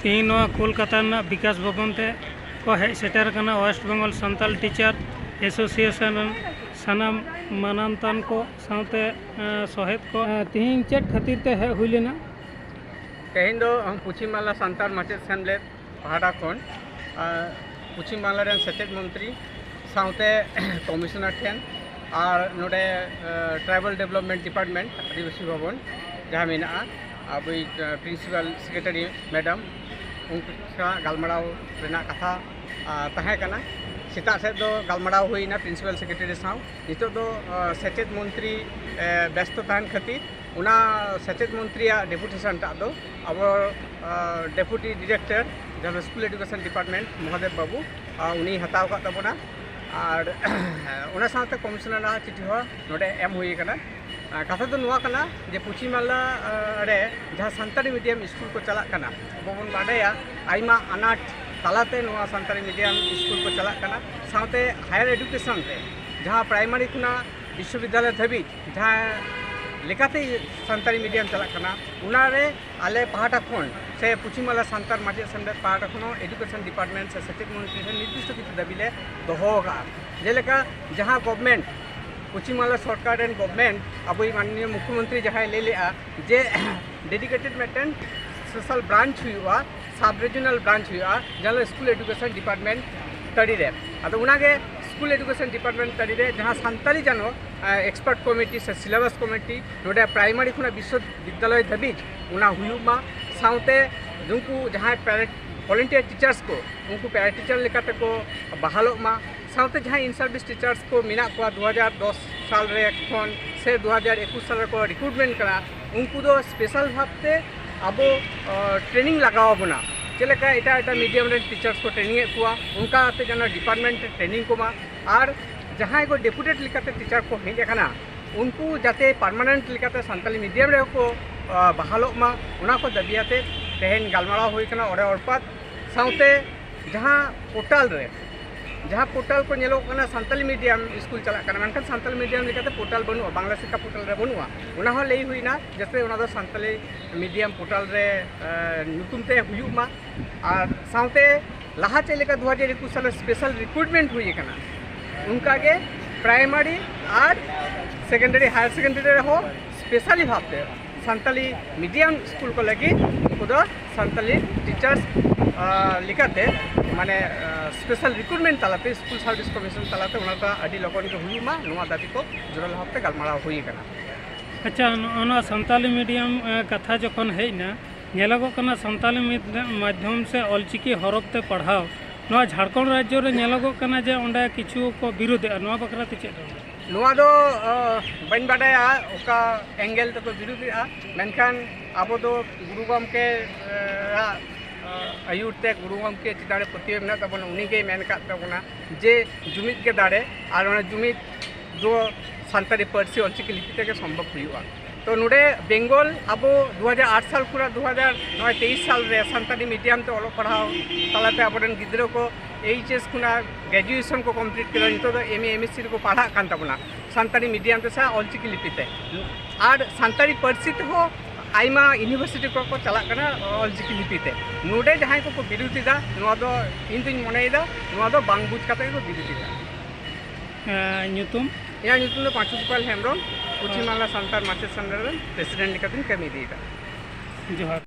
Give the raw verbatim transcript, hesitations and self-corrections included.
ᱛᱮᱦᱮᱧ ᱱᱚᱣᱟ ᱠᱳᱞᱠᱟᱛᱟ ᱨᱮᱱᱟᱜ ᱵᱤᱠᱟᱥ ᱵᱷᱚᱵᱚᱱ ᱛᱮ ᱠᱚ ᱦᱮᱡ ᱥᱮᱴᱮᱨ ᱟᱠᱟᱱᱟ West Bengal Santal teacher association ᱨᱮᱱ ᱥᱟᱱᱟᱢ ᱢᱟᱱᱟᱱᱛᱟᱱ ᱠᱚ ᱥᱟᱶᱛᱮ, ᱮᱸ, ᱥᱚᱦᱮᱫ ᱠᱚ᱾ ᱮᱸ, ᱛᱮᱦᱮᱧ ᱪᱮᱫ ᱠᱷᱟᱹᱛᱤᱨ ᱛᱮ ᱦᱮᱡ ᱦᱩᱭ ᱞᱮᱱᱟ? ᱛᱮᱦᱮᱧ ᱫᱚ ᱯᱚᱪᱷᱤᱢ ᱵᱟᱝᱞᱟ ᱥᱟᱱᱛᱟᱲ ᱢᱟᱪᱮᱫ ᱥᱮᱢᱞᱮᱫ ᱯᱟᱦᱴᱟ ᱠᱷᱚᱱ, ᱟᱸ, ᱯᱚᱪᱷᱤᱢ ᱵᱟᱝᱞᱟ ᱨᱮᱱ ᱥᱮᱪᱮᱫ ᱢᱚᱱᱛᱨᱤ ᱥᱟᱶᱛᱮ ᱠᱚᱢᱤᱥᱚᱱᱟᱨ ᱴᱷᱮᱱ ᱟᱨ ᱱᱚᱰᱮ, ᱟᱸ, ᱴᱨᱟᱭᱵᱟᱞ ᱰᱮᱵᱷᱞᱚᱯᱢᱮᱱᱴ ᱰᱤᱯᱟᱨᱴᱢᱮᱱᱴ, ᱟᱹᱫᱤᱵᱟᱹᱥᱤ ᱵᱷᱚᱵᱚᱱ ᱡᱟᱦᱟᱸ ᱢᱮᱱᱟᱜᱼᱟ, ᱟᱵᱚᱭᱤᱡ, ᱟᱸ, ᱯᱨᱤᱱᱥᱤᱯᱟᱞ ᱥᱮᱠᱨᱮᱴᱟᱨᱤ ᱢᱮᱰᱟᱢ, ᱩᱱᱠᱩ ᱥᱟᱶ ᱜᱟᱞᱢᱟᱨᱟᱣ ᱨᱮᱱᱟᱜ ᱠᱟᱛᱷᱟ, ᱟᱸ, ᱛᱟᱦᱮᱸ ᱠᱟᱱᱟ᱾ ᱥᱮᱛᱟᱜ ᱥᱮᱫ ᱫᱚ ᱜᱟᱞᱢᱟᱨᱟᱣ ᱦᱩᱭᱱᱟ ᱯᱨᱤᱱᱥᱤᱯᱟᱞ ᱥᱮᱠᱨᱮᱴᱟᱨᱤ ᱥᱟᱶ᱾ ᱱᱤᱛᱚᱜ ᱫᱚ, ᱟᱸ, ᱥᱮᱪᱮᱫ ᱢᱚᱱᱛᱨᱤ, ᱮ, ᱵᱮᱥᱛᱚ ᱛᱟᱦᱮᱱ ᱠᱷᱟᱹᱛᱤᱨ ᱚᱱᱟ ᱥᱮᱪᱮᱫ ᱢᱚᱱᱛᱨᱤᱭᱟᱜ ᱰᱮᱯᱩᱴᱮᱥᱚᱱ ᱴᱟᱜ ᱫᱚ ᱟᱵᱚ, ᱟᱸ, ᱰᱮᱯᱩᱴᱤ ᱰᱤᱨᱮᱠᱴᱚᱨ ᱡᱟᱦᱟᱸ ᱫᱚ ᱥᱠᱩᱞ ᱮᱰᱩᱠᱮᱥᱚᱱ ᱰᱤᱯᱟᱨᱴᱢᱮᱱᱴ ᱢᱚᱦᱟᱫᱮᱵ ᱵᱟᱹᱵᱩ, ᱟᱸ, ᱩᱱᱤᱭ ᱦᱟᱛᱟᱣ ᱟᱠᱟᱫ ᱛᱟᱵᱚᱱᱟ᱾ ᱟᱨ ᱚᱱᱟ ᱥᱟᱶᱛᱮ ᱠᱚᱢᱤᱥᱚᱱᱟᱨ ᱟᱜ ᱪᱤᱴᱷᱤ ᱦᱚᱸ ᱱᱚᱰᱮ ᱮᱢ ᱦᱩᱭ ᱟᱠᱟᱱᱟ᱾ ᱟᱨ ᱠᱟᱛᱷᱟ ᱫᱚ ᱱᱚᱣᱟ ᱠᱟᱱᱟ ᱡᱮ ᱯᱚᱪᱷᱤᱢ ᱵᱟᱝᱞᱟ, ᱟᱸ, ᱨᱮ ᱡᱟᱦᱟᱸ ᱥᱟᱱᱛᱟᱲᱤ ᱢᱤᱰᱤᱭᱟᱢ ᱥᱠᱩᱞ ᱠᱚ ᱪᱟᱞᱟᱜ ᱠᱟᱱᱟ, ᱟᱵᱚ ᱵᱚᱱ ᱵᱟᱰᱟᱭᱟ ᱟᱭᱢᱟ ᱟᱱᱟᱴ ᱛᱟᱞᱟᱛᱮ ᱱᱚᱣᱟ ᱥᱟᱱᱛᱟᱲᱤ ᱢᱤᱰᱤᱭᱟᱢ ᱥᱠᱩᱞ ᱠᱚ ᱪᱟᱞᱟᱜ ᱠᱟᱱᱟ᱾ ᱥᱟᱶᱛᱮ ᱦᱟᱭᱟᱨ ᱮᱰᱩᱠᱮᱥᱚᱱ ᱨᱮ ᱡᱟᱦᱟᱸ ᱯᱨᱟᱭᱢᱟᱨᱤ ᱠᱷᱚᱱᱟᱜ ᱵᱤᱥᱥᱚᱵᱤᱫᱽᱫᱟᱞᱚᱭ ᱫᱷᱟᱹᱵᱤᱡ ᱡᱟᱦᱟᱸ ᱞᱮᱠᱟᱛᱮ ᱥᱟᱱᱛᱟᱲᱤ ᱢᱤᱰᱤᱭᱟᱢ ᱪᱟᱞᱟᱜ ᱠᱟᱱᱟ, ᱚᱱᱟᱨᱮ ᱟᱞᱮ ᱯᱟᱦᱴᱟ ᱠᱷᱚᱱ ᱥᱮ ᱯᱚᱪᱷᱤᱢ ᱵᱟᱝᱞᱟ ᱥᱟᱱᱛᱟᱲ ᱢᱟᱪᱮᱫ ᱥᱮᱢᱞᱮᱫ ᱯᱟᱦᱴᱟ ᱠᱷᱚᱱ ᱦᱚᱸ ᱮᱰᱩᱠᱮᱥᱚᱱ ᱰᱤᱯᱟᱨᱴᱢᱮᱱᱴ ᱥᱮ ᱥᱮᱪᱮᱫ ᱢᱚᱱᱛᱨᱤ ᱴᱷᱮᱱ ᱱᱤᱨᱫᱤᱥᱴᱚ ᱠᱤᱪᱷᱩ ᱫᱟᱹᱵᱤ ᱞᱮ ᱫᱚᱦᱚ ᱟᱠᱟᱫᱼᱟ᱾ ᱡᱮᱞᱮᱠᱟ ᱡᱟᱦᱟᱸ ᱜᱚᱵᱷᱢᱮᱱᱴ, ᱯᱚᱪᱷᱤᱢ ᱵᱟᱝᱞᱟ ᱥᱚᱨᱠᱟᱨ ᱨᱮᱱ ᱜᱚᱵᱷᱢᱮᱱᱴ, ᱟᱵᱚᱭᱤᱡ ᱢᱟᱱᱱᱤᱭᱚ ᱢᱩᱠᱷᱭᱚᱢᱚᱱᱛᱨᱤ ᱡᱟᱦᱟᱸᱭ ᱞᱟᱹᱭ ᱞᱮᱫᱼᱟ ᱡᱮ ᱰᱮᱰᱤᱠᱮᱴᱮᱰ ᱢᱤᱫᱴᱮᱱ ᱥᱯᱮᱥᱟᱞ ᱵᱨᱟᱧᱪ ᱦᱩᱭᱩᱜᱼᱟ, ᱥᱟᱵ ᱨᱤᱡᱤᱭᱚᱱᱟᱞ ᱵᱨᱟᱧᱪ ᱦᱩᱭᱩᱜᱼᱟ, ᱡᱟᱦᱟᱸ ᱫᱚ ᱥᱠᱩᱞ ᱮᱰᱩᱠᱮᱥᱚᱱ ᱰᱤᱯᱟᱨᱴᱢᱮᱱᱴ ᱛᱟᱹᱨᱤ ᱨᱮ᱾ ᱟᱫᱚ ᱚᱱᱟᱜᱮ ᱥᱠᱩᱞ ᱮᱰᱩᱠᱮᱥᱚᱱ ᱰᱤᱯᱟᱨᱴᱢᱮᱱᱴ ᱛᱟᱹᱨᱤ ᱨᱮ ᱡᱟᱦᱟᱸ ᱥᱟᱱᱛᱟᱲᱤ ᱡᱟᱱᱚ, ᱮ, ᱮᱠᱥᱯᱟᱨᱴ ᱠᱚᱢᱤᱴᱤ ᱥᱮ ᱥᱤᱞᱮᱵᱟᱥ ᱠᱚᱢᱤᱴᱤ ᱱᱚᱰᱮ ᱯᱨᱟᱭᱢᱟᱨᱤ ᱠᱷᱚᱱᱟᱜ ᱵᱤᱥᱥᱚᱵᱤᱫᱽᱫᱟᱞᱚᱭ ᱫᱷᱟᱹᱵᱤᱡ ᱚᱱᱟ ᱦᱩᱭᱩᱜ ᱢᱟ, ᱥᱟᱶᱛᱮ ᱱᱩᱠᱩ ᱡᱟᱦᱟᱸᱭ ᱯᱮᱨᱟ ᱵᱷᱚᱞᱮᱱᱴᱤᱭᱟᱨ ᱴᱤᱪᱟᱨᱥ ᱠᱚ, ᱩᱱᱠᱩ ᱯᱮᱨᱟ ᱴᱤᱪᱟᱨ ᱞᱮᱠᱟᱛᱮ ᱠᱚ ᱵᱟᱦᱟᱞᱚᱜ ᱢᱟ, ᱥᱟᱶᱛᱮ ᱡᱟᱦᱟᱸᱭ ᱤᱱ ᱥᱟᱨᱵᱷᱤᱥ ᱴᱤᱪᱟᱨᱥ ᱠᱚ ᱢᱮᱱᱟᱜ ᱠᱚᱣᱟ ᱫᱩ ᱦᱟᱡᱟᱨ ᱫᱚᱥ ᱥᱟᱞ ᱨᱮ ᱠᱷᱚᱱ ᱥᱮ ᱫᱩ ᱦᱟᱡᱟᱨ ᱮᱠᱩᱥ ᱥᱟᱞ ᱨᱮᱠᱚ ᱨᱤᱠᱨᱩᱴᱢᱮᱱᱴ ᱠᱟᱱᱟ, ᱩᱱᱠᱩ ᱫᱚ ᱥᱯᱮᱥᱟᱞ ᱵᱷᱟᱵᱽᱛᱮ ᱟᱵᱚ, ᱚ, ᱴᱨᱮᱱᱤᱝ ᱞᱟᱜᱟᱣ ᱟᱵᱚᱱᱟ᱾ ᱪᱮᱫ ᱞᱮᱠᱟ ᱮᱴᱟᱜ ᱮᱴᱟᱜ ᱢᱤᱰᱤᱭᱟᱢ ᱨᱮᱱ ᱴᱤᱪᱟᱨᱥ ᱠᱚ ᱴᱨᱮᱱᱤᱝ ᱮᱫ ᱠᱚᱣᱟ, ᱚᱱᱠᱟ ᱠᱟᱛᱮ ᱡᱮᱱᱚ ᱰᱤᱯᱟᱨᱴᱢᱮᱱᱴ ᱨᱮ ᱴᱨᱮᱱᱤᱝ ᱠᱚ ᱮᱢᱟ᱾ ᱟᱨ ᱡᱟᱦᱟᱸᱭ ᱠᱚ ᱰᱮᱯᱩᱴᱮᱰ ᱞᱮᱠᱟᱛᱮ ᱴᱤᱪᱟᱨ ᱠᱚ ᱦᱮᱡ ᱟᱠᱟᱱᱟ, ᱩᱱᱠᱩ ᱡᱟᱛᱮ ᱯᱟᱨᱢᱟᱱᱮᱱᱴ ᱞᱮᱠᱟᱛᱮ ᱥᱟᱱᱛᱟᱞᱤ ᱢᱤᱰᱤᱭᱟᱢ ᱨᱮᱦᱚᱸ ᱠᱚ, ᱟ, ᱵᱟᱦᱟᱞᱚᱜ ᱢᱟ, ᱚᱱᱟ ᱠᱚ ᱫᱟᱹᱵᱤ ᱟᱛᱮ ᱛᱮᱦᱮᱧ ᱜᱟᱞᱢᱟᱨᱟᱣ ᱦᱩᱭ ᱠᱟᱱᱟ ᱚᱲᱮ ᱚᱲᱯᱟᱛ᱾ ᱥᱟᱶᱛᱮ ᱡᱟᱦᱟᱸ ᱯᱳᱨᱴᱟᱞ ᱨᱮ ᱡᱟᱦᱟᱸ ᱯᱳᱨᱴᱟᱞ ᱠᱚ ᱧᱮᱞᱚᱜ ᱠᱟᱱᱟ, ᱥᱟᱱᱛᱟᱞᱤ ᱢᱤᱰᱤᱭᱟᱢ ᱥᱠᱩᱞ ᱪᱟᱞᱟᱜ ᱠᱟᱱᱟ, ᱢᱮᱱᱠᱷᱟᱱ ᱥᱟᱱᱛᱟᱞᱤ ᱢᱤᱰᱤᱭᱟᱢ ᱞᱮᱠᱟᱛᱮ ᱯᱳᱨᱴᱟᱞ ᱵᱟᱹᱱᱩᱜᱼᱟ, ᱵᱟᱝᱞᱟ ᱥᱤᱠᱠᱷᱟ ᱯᱳᱨᱴᱟᱞ ᱨᱮ ᱵᱟᱹᱱᱩᱜᱼᱟ᱾ ᱚᱱᱟ ᱦᱚᱸ ᱞᱟᱹᱭ ᱦᱩᱭᱱᱟ, ᱡᱟᱛᱮ ᱚᱱᱟ ᱫᱚ ᱥᱟᱱᱛᱟᱞᱤ ᱢᱤᱰᱤᱭᱟᱢ ᱯᱳᱨᱴᱟᱞ ᱨᱮ, ᱮ, ᱧᱩᱛᱩᱢ ᱛᱮ ᱦᱩᱭᱩᱜ ᱢᱟ᱾ ᱟᱨ ᱥᱟᱶᱛᱮ ᱞᱟᱦᱟ ᱪᱮᱫ ᱞᱮᱠᱟ ᱫᱩ ᱦᱟᱡᱟᱨ ᱮᱠᱩᱥ ᱥᱟᱞᱮ ᱥᱯᱮᱥᱟᱞ ᱨᱤᱠᱨᱩᱴᱢᱮᱱᱴ ᱦᱩᱭ ᱟᱠᱟᱱᱟ, ᱚᱱᱠᱟᱜᱮ ᱯᱨᱟᱭᱢᱟᱨᱤ ᱟᱨ ᱥᱮᱠᱮᱱᱰᱟᱨᱤ, ᱦᱟᱭᱟᱨ ᱥᱮᱠᱮᱱᱰᱟᱨᱤ ᱨᱮᱦᱚᱸ ᱥᱯᱮᱥᱟᱞᱤ ᱵᱷᱟᱵᱽᱛᱮ ᱥᱟᱱᱛᱟᱞᱤ ᱢᱤᱰᱤᱭᱟᱢ ᱥᱠᱩᱞ ᱠᱚ ᱞᱟᱹᱜᱤᱫ ᱩᱱᱠᱩ ᱫᱚ ᱥᱟᱱᱛᱟᱞᱤ ᱴᱤᱪᱟᱨᱥ, ᱟ, ᱞᱮᱠᱟᱛᱮ, ᱢᱟᱱᱮ, ᱟ, ᱥᱯᱮᱥᱟᱞ ᱨᱤᱠᱨᱩᱴᱢᱮᱱᱴ ᱛᱟᱞᱟᱛᱮ, ᱥᱠᱩᱞ ᱥᱟᱨᱵᱷᱤᱥ ᱠᱚᱢᱤᱥᱚᱱ ᱛᱟᱞᱟᱛᱮ ᱚᱱᱟ ᱫᱚ ᱟᱹᱰᱤ ᱞᱚᱜᱚᱱ ᱜᱮ ᱦᱩᱭᱩᱜ ᱢᱟ, ᱱᱚᱣᱟ ᱫᱟᱹᱵᱤ ᱠᱚ ᱡᱳᱨᱟᱞ ᱵᱷᱟᱵᱽᱛᱮ ᱜᱟᱞᱢᱟᱨᱟᱣ ᱦᱩᱭ ᱟᱠᱟᱱᱟ᱾ ᱟᱪᱪᱷᱟ, ᱱᱚᱜᱼᱚ ᱱᱚᱣᱟ ᱥᱟᱱᱛᱟᱞᱤ ᱢᱤᱰᱤᱭᱟᱢ, ᱮ, ᱠᱟᱛᱷᱟ ᱡᱚᱠᱷᱚᱱ ᱦᱮᱡ ᱮᱱᱟ, ᱧᱮᱞᱚᱜᱚᱜ ᱠᱟᱱᱟ ᱥᱟᱱᱛᱟᱞᱤ ᱢᱤᱰ-, ᱢᱟᱫᱽᱫᱷᱚᱢ ᱥᱮ ᱚᱞᱪᱤᱠᱤ ᱦᱚᱨᱚᱯ ᱛᱮ ᱯᱟᱲᱦᱟᱣ, ᱱᱚᱣᱟ ᱡᱷᱟᱲᱠᱷᱚᱸᱰ ᱨᱟᱡᱽᱡᱚ ᱨᱮ ᱧᱮᱞᱚᱜᱚᱜ ᱠᱟᱱᱟ ᱡᱮ ᱚᱸᱰᱮ ᱠᱤᱪᱷᱩ ᱠᱚ ᱵᱤᱨᱳᱫᱮᱜᱼᱟ, ᱱᱚᱣᱟ ᱵᱟᱠᱷᱨᱟ ᱛᱮ ᱪᱮᱫ ᱨᱚᱲ? ᱱᱚᱣᱟ ᱫᱚ, ᱚ, ᱵᱟᱹᱧ ᱵᱟᱰᱟᱭᱟ ᱚᱠᱟ ᱮᱝᱜᱮᱞ ᱛᱮᱠᱚ ᱵᱤᱨᱳᱫᱮᱜᱼᱟ, ᱢᱮᱱᱠᱷᱟᱱ ᱟᱵᱚ ᱫᱚ ᱜᱩᱨᱩ ᱜᱚᱢᱠᱮ, ᱮ, ᱟᱜ, ᱚ, ᱟᱹᱭᱩᱨ ᱛᱮ, ᱜᱩᱨᱩ ᱜᱚᱢᱠᱮ ᱪᱮᱛᱟᱱ ᱨᱮ ᱯᱟᱹᱛᱭᱟᱹᱣ ᱢᱮᱱᱟᱜ ᱛᱟᱵᱚᱱᱟ᱾ ᱩᱱᱤ ᱜᱮᱭ ᱢᱮᱱ ᱟᱠᱟᱫ ᱛᱟᱵᱚᱱᱟ ᱡᱮ ᱡᱩᱢᱤᱫ ᱜᱮ ᱫᱟᱲᱮ, ᱟᱨ ᱚᱱᱟ ᱡᱩᱢᱤᱫ ᱫᱚ ᱥᱟᱱᱛᱟᱲᱤ ᱯᱟᱹᱨᱥᱤ ᱚᱞᱪᱤᱠᱤ ᱞᱤᱯᱤ ᱛᱮᱜᱮ ᱥᱚᱢᱵᱷᱚᱵ ᱦᱩᱭᱩᱜᱼᱟ᱾ ᱛᱚ ᱱᱚᱰᱮ ᱵᱮᱝᱜᱚᱞ ᱟᱵᱚ ᱫᱩ ᱦᱟᱡᱟᱨ ᱟᱴ ᱥᱟᱞ ᱠᱷᱚᱱᱟᱜ ᱫᱩ ᱦᱟᱡᱟᱨ ᱱᱚᱜᱼᱚᱭ ᱛᱮᱭᱤᱥ ᱥᱟᱞ ᱨᱮ ᱥᱟᱱᱛᱟᱲᱤ ᱢᱤᱰᱤᱭᱟᱢ ᱛᱮ ᱚᱞᱚᱜ ᱯᱟᱲᱦᱟᱣ ᱛᱟᱞᱟᱛᱮ ᱟᱵᱚᱨᱮᱱ ᱜᱤᱫᱽᱨᱟᱹ ᱠᱚ ᱮᱭᱤᱪ ᱮᱥ ᱠᱷᱚᱱᱟᱜ ᱜᱨᱮᱡᱩᱭᱮᱥᱚᱱ ᱠᱚ ᱠᱚᱢᱯᱞᱤᱴ ᱠᱮᱫᱟ, ᱱᱤᱛᱚᱜ ᱫᱚ ᱮᱢ ᱮ, ᱮᱢ ᱮᱥ ᱥᱤ ᱨᱮᱠᱚ ᱯᱟᱲᱦᱟᱜ ᱠᱟᱱ ᱛᱟᱵᱚᱱᱟ ᱥᱟᱱᱛᱟᱲᱤ ᱢᱤᱰᱤᱭᱟᱢ ᱛᱮ ᱥᱮ ᱚᱞᱪᱤᱠᱤ ᱞᱤᱯᱤ ᱛᱮ᱾ ᱟᱨ ᱥᱟᱱᱛᱟᱲᱤ ᱯᱟᱹᱨᱥᱤ ᱛᱮᱦᱚᱸ ᱟᱭᱢᱟ ᱤᱭᱩᱱᱤᱵᱷᱟᱨᱥᱤᱴᱤ ᱠᱚᱠᱚ ᱪᱟᱞᱟᱜ ᱠᱟᱱᱟ ᱚᱞᱪᱤᱠᱤ ᱞᱤᱯᱤ ᱛᱮ᱾ ᱱᱚᱰᱮ ᱡᱟᱦᱟᱸᱭ ᱠᱚᱠᱚ ᱵᱤᱨᱳᱫᱷ ᱮᱫᱟ, ᱱᱚᱣᱟ ᱫᱚ ᱤᱧ ᱫᱩᱧ ᱢᱚᱱᱮᱭᱮᱫᱟ ᱱᱚᱣᱟ ᱫᱚ ᱵᱟᱝ ᱵᱩᱡᱽ ᱠᱟᱛᱮ ᱜᱮᱠᱚ ᱵᱤᱨᱳᱫᱷ ᱮᱫᱟ᱾ ᱮᱸ, ᱧᱩᱛᱩᱢ? ᱤᱧᱟᱹᱜ ᱧᱩᱛᱩᱢ ᱫᱚ ᱯᱟᱸᱪᱩ ᱜᱳᱯᱟᱞ ᱦᱮᱢᱵᱨᱚᱢ, ᱯᱚᱪᱷᱤᱢ ᱵᱟᱝᱞᱟ ᱥᱟᱱᱛᱟᱲ ᱢᱟᱪᱮᱫ ᱥᱚᱝᱜᱚᱴᱷᱚᱱ ᱨᱮᱱ ᱯᱨᱮᱥᱤᱰᱮᱱᱴ ᱞᱮᱠᱟᱛᱤᱧ ᱠᱟᱹᱢᱤ ᱤᱫᱤᱭᱮᱫᱟ᱾ ᱡᱚᱦᱟᱨ᱾